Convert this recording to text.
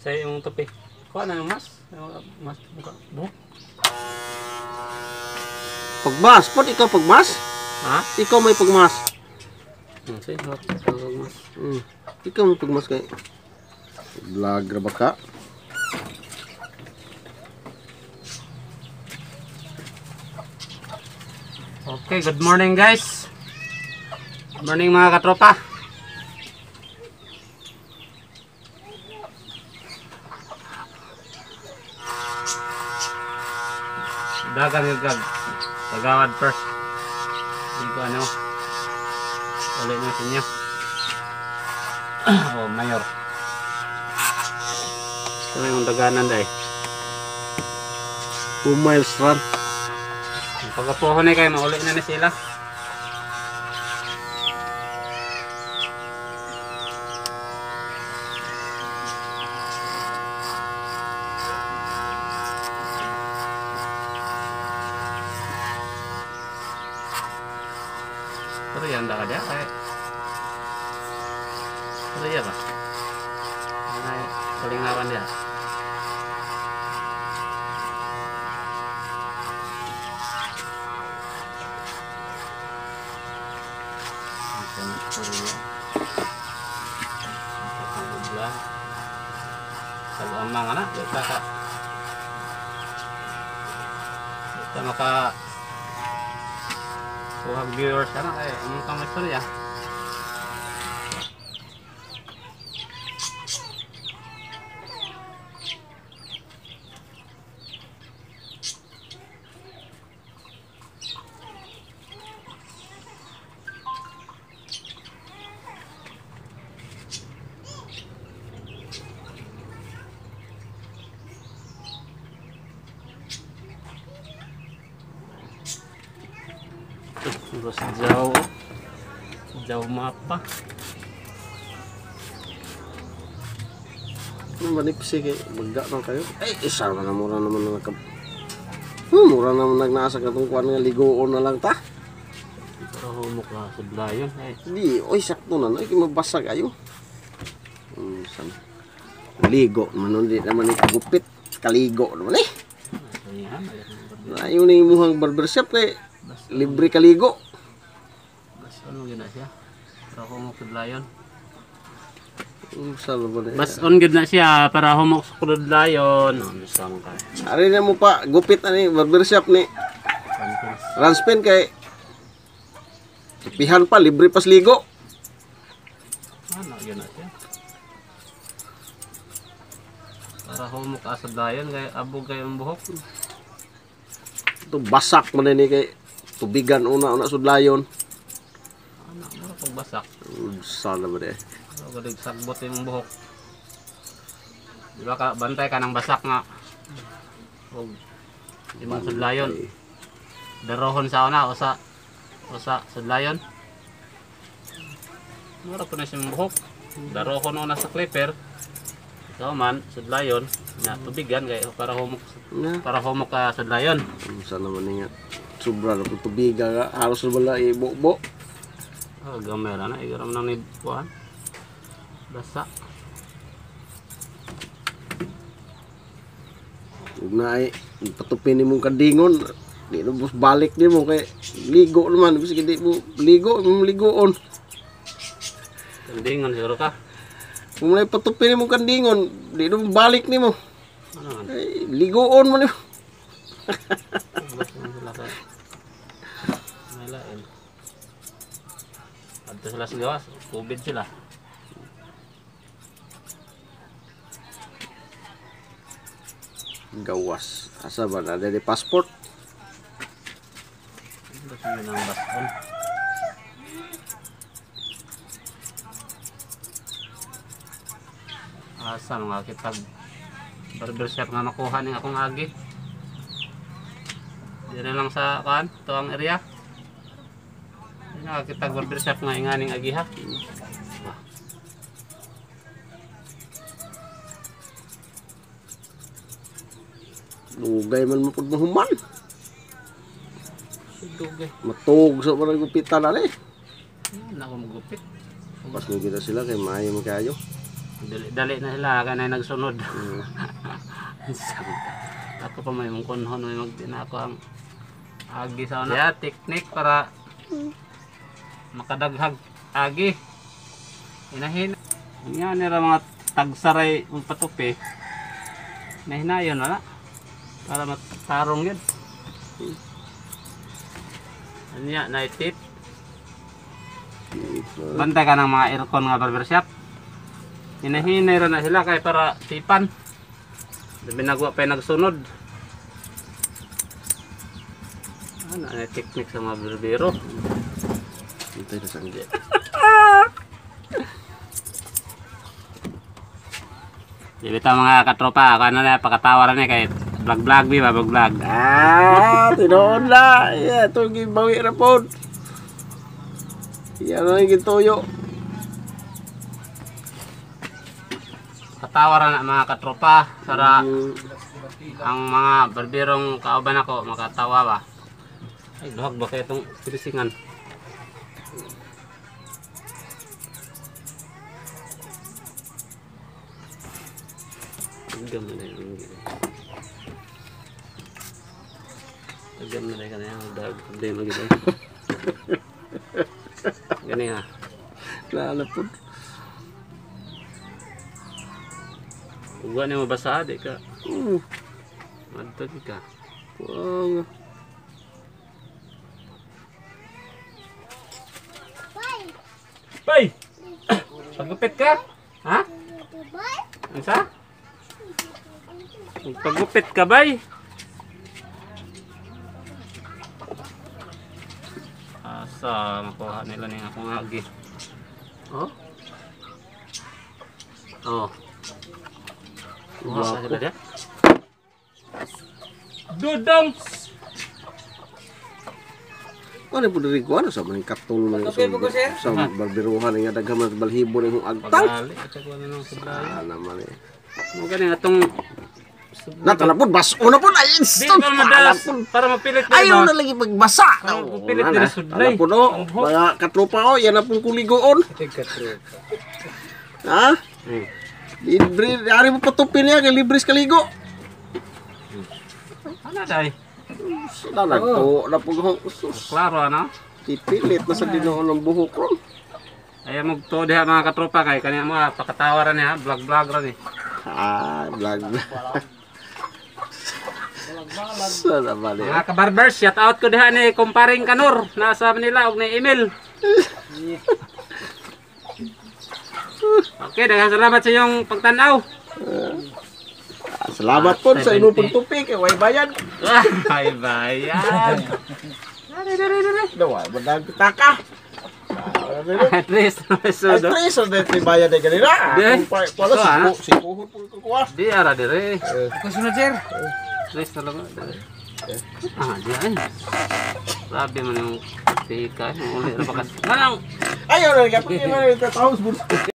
Sa imong topi. Kuha na yung mas. Mas buka. Buhok. Pagmas, pod ikaw pagmas? Ha? Ikaw may pagmas. Say, pagmas. Ikaw may pagmas kay. Vlog ra ba ka? Okay, good morning guys. Good morning mga katropa. Dagan yung gag. Tagawad first. Hindi ko ano. Ulit na sa inyo. Oh, mayor. Ito na yung daganan dahil. 2 miles run. Pagkapuho na kayo, maulit na na sila. Pero yan da ka dyan, kaya. Pero yan ba? Ay, kalingawan dyan. Pag-amang anak, kita ka. Kita maka kuhag viewers anak, eh, anong kang istorya? Terus jauh, jauh mapa. Ano ba nipsi kay bagga na kayo? Ay, isa na mura naman na nagka. Mura naman nagnasa katong kuan nga ligoon na lang ta. Pero humok na sudlayon ay. Di, oy sakto na no, kay mabasag ayo. San. Ligo man nun, di naman ni gupit, kaligo naman eh. Ayo ni imuhang barbershop kay libre kaligo. Bas-on gud na siya. Para humok sudlayon. Bas-on gud na siya para humok sudlayon. Ano sa man kay. Ari na mo pa gupit ani barbershop ni. Ranspin kay pihan pa libre pas ligo. Ano gyud na siya. Para humok ka sudlayon kay abog kay ang buhok. Ito basak man ni kay tubigan una sudlayon. Ano, mura pag basak. Sana ba de? Mura pag sagbot yung buhok. Di ba ka, bantay ka ng basak nga. Og imong sudlayon. Darohon sa una o sa sudlayon. Mura po na siyang buhok. Darohon una sa clipper. Ikaw man sudlayon na tubigan kay para humok para humok ka sudlayon. Sana man nga. Sobra na po tubiga ka, halos na wala ibo-bo. Oh, gamera na, igaram na ni kuan. Basa. Ug na ay patupin nimong kandingon, di na bus balik nimo kay ligo naman, bisag di mo ligo, mo ligoon. Kandingon siguro ka. Kung may patupin nimong kandingon, di na balik nimo. Ano man? Ay, ligoon man nimo. May lain. Adto sila sa gawas, COVID sila. Gawas. Asa ba na di passport? Basta may nang bason. Asa mga kitag barbershop nga makuha ning akong agi. Dire lang sa kan, tuang area. Nakakita barbershop nga inganing agiha. Dugay man mo pud mahuman. Dugay. Matug sa parang gupitan ali. Na ako magupit. Pas mo kita sila kay maayo man kaayo. Dali, dali na sila kay na nagsunod. Ako pa may mong kunhon may magdina ako ang agi sa una. Yeah, technique para makadaghag agi. Inahin. Nga nila mga tagsaray mong patupi. Nahinayon wala. Para matarong yun. Anya na tip. Bantay ka ng mga aircon nga barbershop. Hinahinay ra na sila kay para tipan. Binagwa pa yung nagsunod. Ano na technique sa mga barbero? Ito na sangge. Di bitaw mga katropa, ako ano na pakatawa ra ni kay vlog vlog bi ba vlog vlog. Ah, tinuod na. Yeah, ito gibawi ra pod. Yan na yung gituyo. Katawa ra na mga katropa para ang mga barberong kauban ako makatawa ba. Ay, duhag ba kaya itong pirisingan? Tagam na yung Tagam na ka na yung dag problema gitu. Gani ha. Lala pod. Ugwa ni mo basa di ka. Madto di ka. Wow. Bay! Pagupit ka? Ha? Unsa? Pagupit ka, bay? Asa makuha nila ning akong agi. Oh? Oh. Kuha sa sila dia. Dudong! Ano po diri ko ano sa maning katol man sa sa barberuhan nga daghan man balhibo ning agtang. Pagali, ito ko na nung sublayo. Ah, naman eh. Mo gani atong Natala po, baso na po. Ay, Di instant. para madas, para mapilit na Ayaw na lagi pagbasa. Para mapilit nila sudlay. Ala po no. Mga katropa ko, yan na pong kuligoon. Ha? Libre, ari mo patupin niya, kay libre sa kaligo. Ano day? Sila nagtuo na po. Sus, Klaro ano? pipilit na sa dinoon ng buhok ron. Ayaw magtuo diha mga katropa kay kaniya mga pakatawa ra niya, vlog vlog ra ni. Ah, vlog. Sana bali. Mga kabarbers, shout out ko diha ni kumparing Kanor nasa Manila og ni Emil. Okay, daghang salamat sa inyong pagtan-aw. Ah, salamat po sa inyong pagtupi kay way bayad. Ay bayan. Dali, dali, dali. Dawa, bandang pitaka. At least Ay, sudo. tres ang dito bayad ay ganina. Di. Wala Ito, ah. si kuhon po kukuha. Di ara dire. Ako sunod, sir. Tres na lang. Ah, di ay. Grabe man yung tika. Uli ra bakas. Lanang. Ayaw na, kapag yung mga tatawos.